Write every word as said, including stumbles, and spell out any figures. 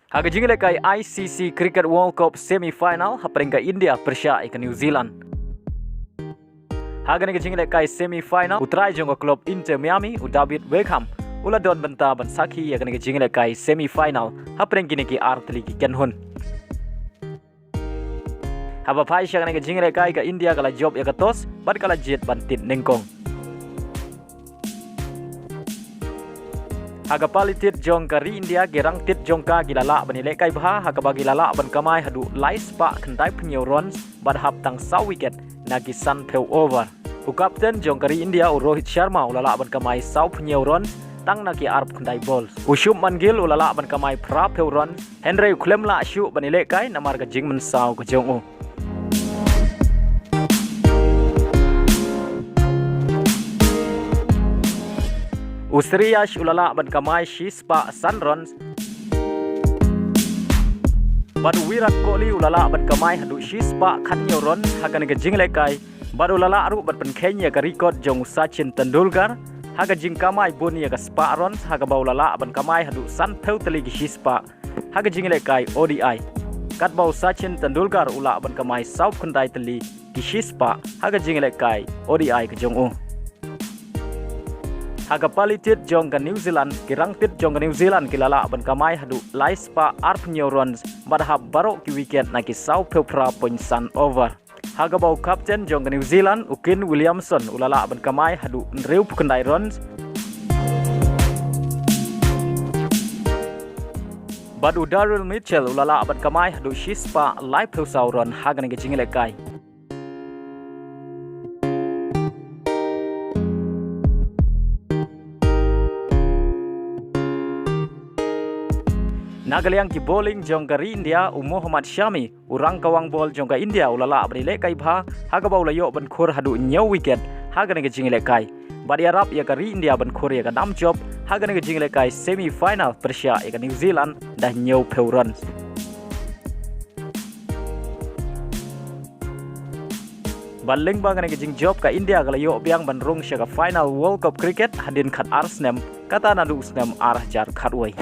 Ha ka jingïalehkai I C C Cricket World Cup semi final hapdeng ka India pyrshah ïa ka New Zealand. Ha kane ka jingïalehkai semi final, u trai jong ka club Inter Miami, u David Beckham, u la don bynta ban sakhi ïa kane ka jingïalehkai semi final hapdeng kine ki ar tylli ki kynhun. Haba phai sha kane ka jingïalehkai, ka India ka la jop ïa ka toss bad ka la jied ban tied nyngkong. Ha ka pali tied jong ka ri India, ki rangtied jong ka ki la lah ban ïalehkai bha, ha kaba ki la lah ban kamai haduh lai spah khyndai phew hynñiew runs bad hap tang saw wicket na ki san phew over. U captain jong ka ri India, u Rohit Sharma, u la lah ban kamai saw phew hynñiew runs tang na ki ar phew khyndai balls. U Shubman Gill u la lah ban kamai phra phew runs, hynrei u khlem lah shuh ban ïalehkai namar ka jingmynsaw ka jong u. U Shreyas u la lah ban kamai shi spah san runs bad u Virat Kohli u la lah ban kamai haduh shi spah khathynñiew runs ha kane ka jingïalehkai, bad u la lah ruh ban pynkheiñ ïa ka record jong u Sachin Tendulkar ha ka jingkamai bun ïa ka spah runs, ha kaba u la lah ban kamai haduh san phew tylli ki shi spah ha ka jingïalehkai O D I, katba u Sachin Tendulkar u lah ban kamai saw phew khyndai tylli ki shi spah ha ka jingïalehkai O D I ka jong u. Ha ka pali tied jong ka New Zealand, ki rangtied jong ka New Zealand ki la lah ban kamai haduh lai spah ar phew hynñiew runs bad hap baroh ki wicket na ki saw phew phra point san over. Ha kaba u captain jong ka New Zealand, u Kane Williamson, u la lah ban kamai haduh hynriew phew khyndai runs bad u Daryl Mitchell u la lah ban kamai haduh shi spah lai phew saw runs ha kane ka jingïalehkai. Na ka liang ki bowling jong ka ri India, u Mohammad Shami, u rangkawang bol jong ka India, u la lah ban ïalehkai bha ha kaba u la ïoh ban khur haduh hynñiew wicket ha kane ka jingïalehkai, bad ïarap ïa ka ri India ban khur ïa ka nam jop ha kane ka jingïalehkai semi final pyrshah ïa ka New Zealand da hynñiew phew runs. Bad lyngba kane ka jingjop, ka India ka la ïoh biang ban rung sha ka final World Cup Cricket hadien khatar snem, kata naduh u snem ar hajar khatwei.